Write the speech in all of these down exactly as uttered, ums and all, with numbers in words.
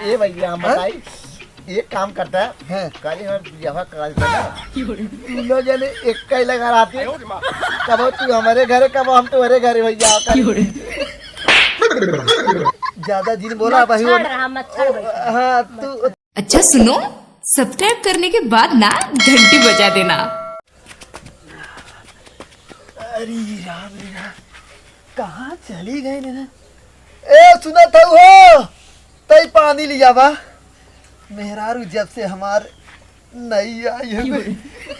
ए भैया, हम हाँ? बताई, एक काम करता है। हाँ। कल हमारे बियाह करा देता है। दोनों जने एक का ही लगा रहते हैं। कबो तू हमारे घरे, कबो हम तुम्हारे घरे भैया। ज्यादा दिन बोला भाई, वो मच्छर रहा, मच्छर बैठा। हाँ, तू अच्छा सुनो, सब्सक्राइब करने के बाद ना घंटी बजा देना। अरे राम रे राम, कहाँ चली गई ने? ए, सुनत हऊ हो? तई पानी लियावा। मेहरारू जब से हमार नई आई है,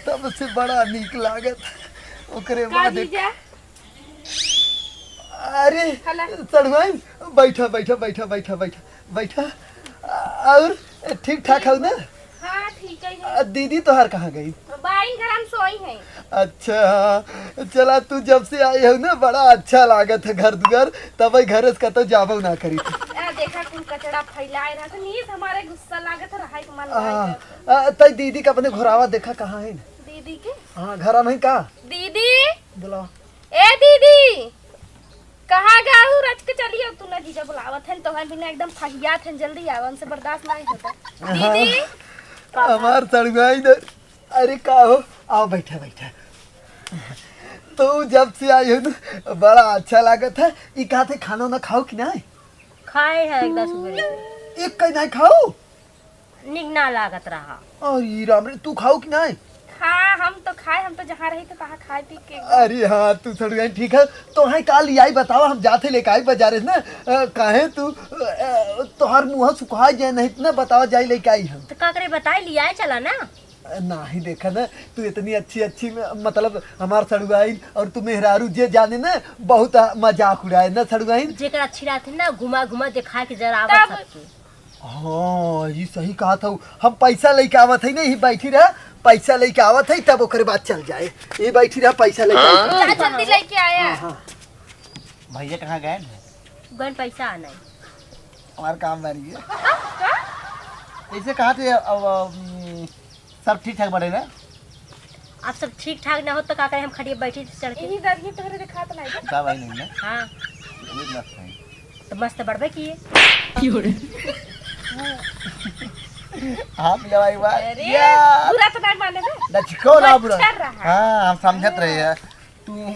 तब से बड़ा नीक लागत। ओकरे का बाद एक जीजा? अरे, हला। सड़ुआइन, बैठा, बैठा, बैठा। बैठा। और ठीक ठाक हऊ ना? हाँ, ठीक है। आ, दीदी तोहार कहाँ गई? बाइन घर हम सोई हैं। अच्छा, चला, तू जब से आई हऊ ना, बड़ा अच्छा लागत है घर दुआर, तब घरे से कतौ जाबो ना करी। आ, देखा, कुल कचड़ा फैलाए रहा था, नीस हमारे गुस्सा लागत है, रहाई के मन आ, नहीं करता। आ, तई दीदी का अपने घोरावा देखा कहाँ है ना? दीदी के? हाँ, घरा में का? दीदी? बोला। ए दीदी, कहाँ गाहू रच के चली हो तू ना? जीजा बुलावत हन, तोहन बिना एकदम फहियात हन, जल्दी आवा, उनसे बर्दाश्त नहीं होता। हाँ, दीदी, हमार सड़ुआइन। अरे का हो, आओ बैठा, बैठा। तो जब से आई हो ना, बड़ा अच्छा लागत है। ई कहते खाना ना खाओ कि नहीं? खाए है एक दस रुपये। एक कहीं नहीं खाओ? निक ना लागत रहा। अरे राम रे, तू खाऊ कि नहीं? हाँ, हम तो खाए, हम तो जहाँ रही तो तहाँ खाए पी के एकदम। अरे हाँ, तू सड़ुआइन ठीक है। तो है का लियाई बतावा, हम जाते लेके आई बाजारे से ना। अ, काहे तू, अ, तोहार मुँह सुखा जाए, नहीं तो ना बतावा जाई लेके आई हम। तो का करे बताई, लियाए चला ना। अ, नाही देखा ना, तू इतनी अच्छी अच्छी म-, मतलब हमार सड़ुआइन और तू मेहरारू जे जाने ना, बहुत मजाक उड़ाए ना सड़ुआइन। जेकर अच्छी रहत है ना, घुमा घुमा दिखा के जरा तब सबके। हाँ, ई सही कहत हऊ। हम पैसा लेके आवत हई ना, ई बैठी रह, पैसा लेके आवत हई, तब ओकरे बाद चल जाए। ई बैठी रह, पैसा लेके आवत हई। जा जल्दी लेके आया। हाँ, हाँ। भैया कहाँ गए हैं? गन पैसा आना है। हमार काम बारी है। का? का? ऐसे कहा थे अब, अब, सब ठीक ठाक बाटे ना? अब सब ठीक ठाक ना हो तो का करे, हम खटिया बैठी चढ़ के। यही दरिये तोहरे देखात नहीं बा। का भाई नहीं ना? हाँ। ये मस्त है। तो मस्त बढ़बे किए। आप ले भाई बात। अरे, यार। बुरा तो नहीं माने बे। ना छिको ना बुरा। मच्छर रहा। हाँ, हम समझत रहे हैं। तू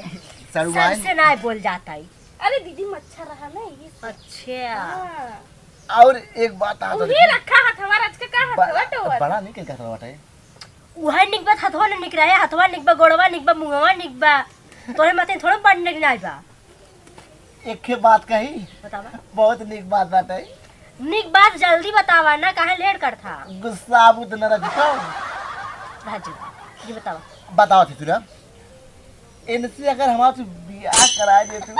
सड़ुआइन। सबसे ना बोल जाता है। अरे दीदी, मच्छर रहा ना, ये सब। अच्छा। हाँ। और एक बात आ उहे रखा हथवा, आज के का ब-, हथवा टोवत? बड़ा निक कहत बाटे। उहे निक बा, हथवा ना निक रहे, हथवा निक बा, गोड़वा निक बा, मुंहवा निक बा। तोरे माथे थोड़े बड़ निक नाई बा। एक बात कही। बतावा। बहुत निक बात बाटे। निक बात जल्दी बतावा ना, काहे लेट करथा? गुस्सा अब उतना रखो। राजू, ये बतावा। बतावा थी तुरा। इनसे अगर हमार तू बियाह कराए दे तू,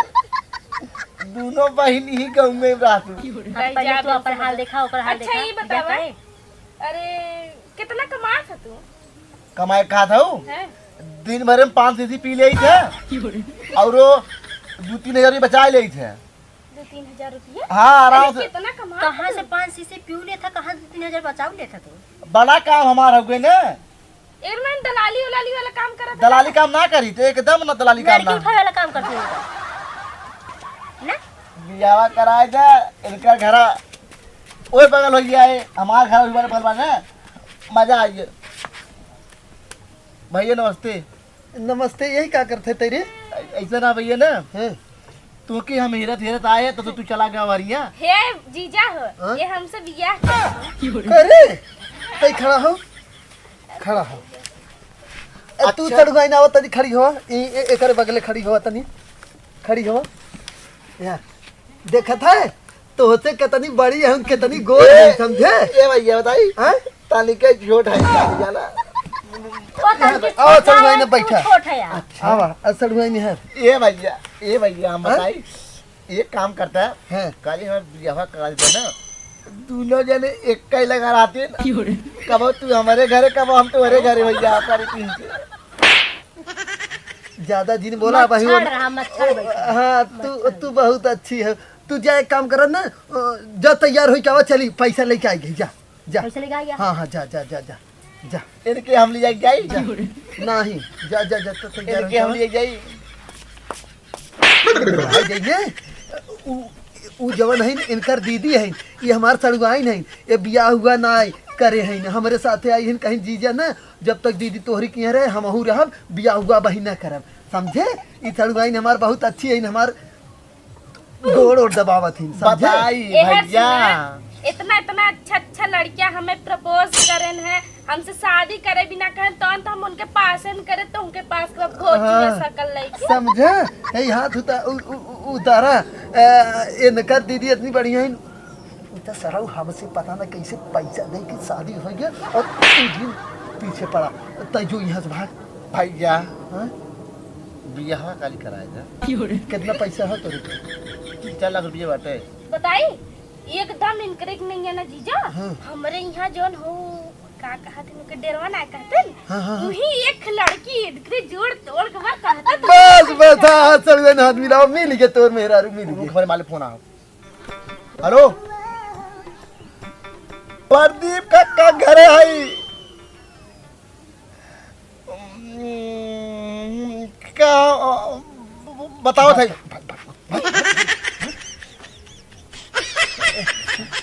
दोनों बहिन ही गाँव में रह तू। अब पहले तू अपन हाल देखा, ओकर हाल अच्छा, देखा, ये बियाह बतावा। करे। अरे, कितना कमात ह तू? कमाए कहा था वो? हैं? दिन भर में पाँच सीसी पी लेई थे, और वो दो तीन हजार भी बचा लेई थे। दो तीन हजार रुपया? हाँ, आराम अरे, से। कितना कमात ह कहाँ तू? से पाँच सीसी पीऊ लेथा, कहाँ से तीन हजार बचाऊ लेथा तू? बड़ा काम हमार हो गए ना। एरमैन दलाली उलाली वाला काम करत है दलाली का? काम ना करी, तो एकदम ना दलाली काम लड़की ना। उठावे वाला काम करती है। ना? बियाह कराए दे, इनका घरा ओए बगल हो गया है, हमार घर ओए बगल बा ना। मजा आइए। भैया नमस्ते। नमस्ते, यही का करते तेरे? ऐ-, ऐसा ना भैया ना। हाँ। तो के हम हेरत हेरत आए तो, तो तू चला गया हमारिया। हे जीजा हो, हाँ? ये हमसे बियाह कर। अरे, तै खड़ा हो। खड़ा हो। ए, तू अच्छा। चढ़ गई ना, तनी खड़ी हो। ए, ए, एकरे बगले खड़ी हो, तनी। खड़ी हो। यार, देखत है? तो होते कितनी बड़ी है, कितनी गोर है, समझे? ए भैया बताई। हाँ? ताली के छोट है, ताली जाना। वो ताली आओ, चढ़ गई ना, तू बैठा। छोट है यार। अच्छा। आवा, आ, चढ़ गई नहीं है। ए भैया, ए भैया, हम हाँ? बताई। एक काम करता है, हाँ। काली हमार बियाह करा देता ना, दोनों जने एक का ही लगा रहते हैं ना। कबो तू हमारे घरे, कबो हम तुम्हारे घरे, भैया, आपका रीति से। ज्यादा जिन बोला, भाई, मच्छर वो रहा, मच्छर बैठा। हाँ, तू, मच्छर। तू बहुत अच्छी है। तू जा, एक काम कर ना, अ, जा तैयार होई के आवा, चली, पैसा लेके आई गई, जा, जा। पैसा लेके आई गया? हाँ, हाँ, जा, जा, जा, जा, जा। इनके हम ले जाके जाई? जा। नहीं, जा, जा, जा, तो तैयार इनके होई हम के ले जाई? आ जाइए। उ, उ जवन हइन, इनकर दीदी हइन, ये हमार सड़ुआइन हइन, ये बियाह हुआ ना आई करे हइन, हमरे साथे आई हइन, कहीं जीजा ना, जब तक दीदी तोहरी किहाँ रहे, हमहू रहब, बियाह हुआ बहिना करब, समझे? ई सड़ुआइन हमार बहुत अच्छी हइन, हमार गोड़ ओड़ दबावत हइन, समझे? बताई एहर भैया। सुना, इतना, इतना अच्छा, अच्छा लड़किया हमें प्रपोज करेन है, हमसे शादी करे बिना कहेन, तौन तो हम उनके पास न करे, तो उनके पास के भोज हाँ, चुआ सकल लइके। समझे? ए, हाथ उता-, उ-, उ-, उ-, उतारा, ए, इनकर दीदी इतनी बढ़िया है, उ तो सरऊ हमसे पता ना कैसे पैसा दे के शादी हो गया और तू भी पीछे पड़ा, तै जो यहाँ से भाग। भैया, हाँ? बियाह काली कराए जा। कितना पैसा है तोरे पे? तीन चार लाख रुपये बाटे। बताई, एकदम इनकरे के नहीं है ना जीजा। हाँ। हमरे यहाँ जौन हो, का कहत हैं, उनके डेरवा ना कहत हैं? हाँ, हाँ, हाँ। वही एक लड़की इनकरे जोड़ तोड़ के बा कहत हैं। बस, बस, हाँ, हाँ, सड़ुआइन, हाथ मिलाओ, मिल गए तोर मेहरारू, मिल गए। रुक, हमारे माले फोन आओ। हेलो, प्रदीप काका घरे हई? का, बताओ था।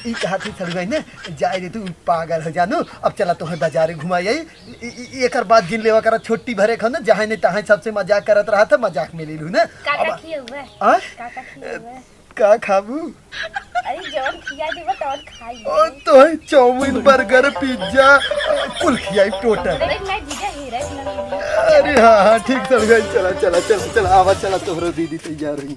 ई कहा थी सड़ुआइन, जाए दे तू, पागल हो जानू। अब चला तोहे बाजारे घुमाई आई। ई, ई, ई एकर बात गिन लेवा करा, छोटी भरे खा ना, जहाँ नहीं तहाँ सबसे मजाक करत रहा था, मजाक में ले लू ना। काका अब खियौबे? हाँ? काका खियौबे? का खाबू? अरे जौन खिया देबा तौन खाई। ओ, तोहे चाउमीन, बर्गर, पिज्जा, कुल खियाई टोटल। अरे नहीं जीजा, हीरा इतना नहीं। अरे हाँ, हाँ, ठीक सड़ुआइन, चला, चला, चला, चला, आवा, चला, तोहरो दीदी तैयार हुई।